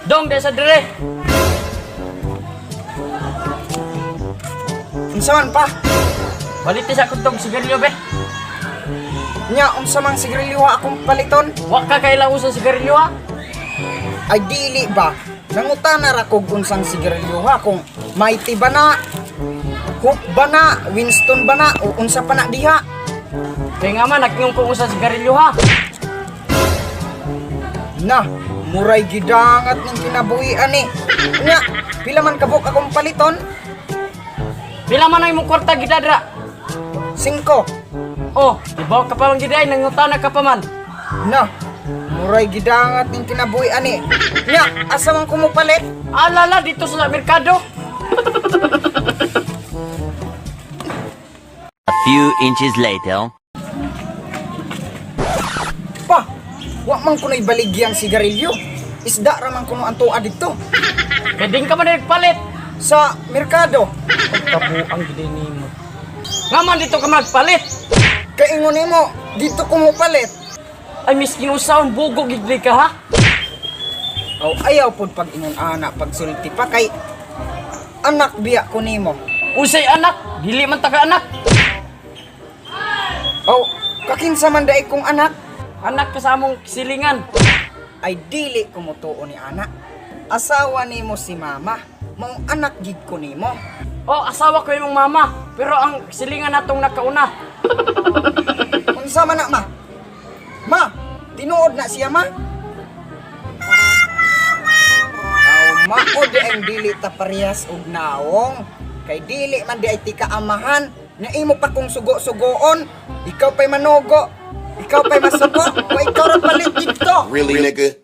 Dong, dahil sa dire. Unsa man pa? Baliti sa kutog sigarilyo be. Nya unsa mang sigarilyo ha akong paliton? Wa ka kailang usa sigarilyo ha. Ay dili ba? Nangutana ra kog unsang sigarilyo ha kung Mighty ba na? Hook ba na? Winston ba na? O unsa pa na diha? Kay nga man nagingong kung usa sigarilyo ha. Na, muray gidangat ning kinabuhian ni. Nya, pila man kabuk akong paliton? Pila man ang imong kwarta gidadra? Singko. Oh, ibaw ka pa man gid ay nangutana ka pa man. Na, muray gidangat ning kinabuhian ni. Nya, asa man ko mopalit? Alala dito sa merkado. A few inches later. Pa, wa man kuno'y baligyang sigarilyo. Isda ra man kuno ang tuwa didto. Kay din ka man nagpalit. Sa merkado. Pagkabuang gid nimo. Nga man dito ka magpalit. Kaingon nimo, dito ko mopalit. Ay miskin usaon bugo gid ka ha. Aw, ayaw pod pag ingon ana pagsulti pa kay anak biya ko nimo. Unsay anak, dili man taga anak. Aw, kakinsa man daig kong anak Anak ka sa among silingan. ay dili ko motuo ni anak. Asawa nimo si mama, maong anak gid ko nimo. Oh, asawa ko imong mama, pero ang silingan natong nakauna. Unsa man na ma? Ma, tinuod na siya ma? Aw, mao di ang dili ta parehas og naong. Kay dili man di ay tika amahan nga imo pa kong sugo-sugoon. Ikaw pa'y manugo. Ikaw pa'y masugo. O ikaw ra palit didto. Really, nigga?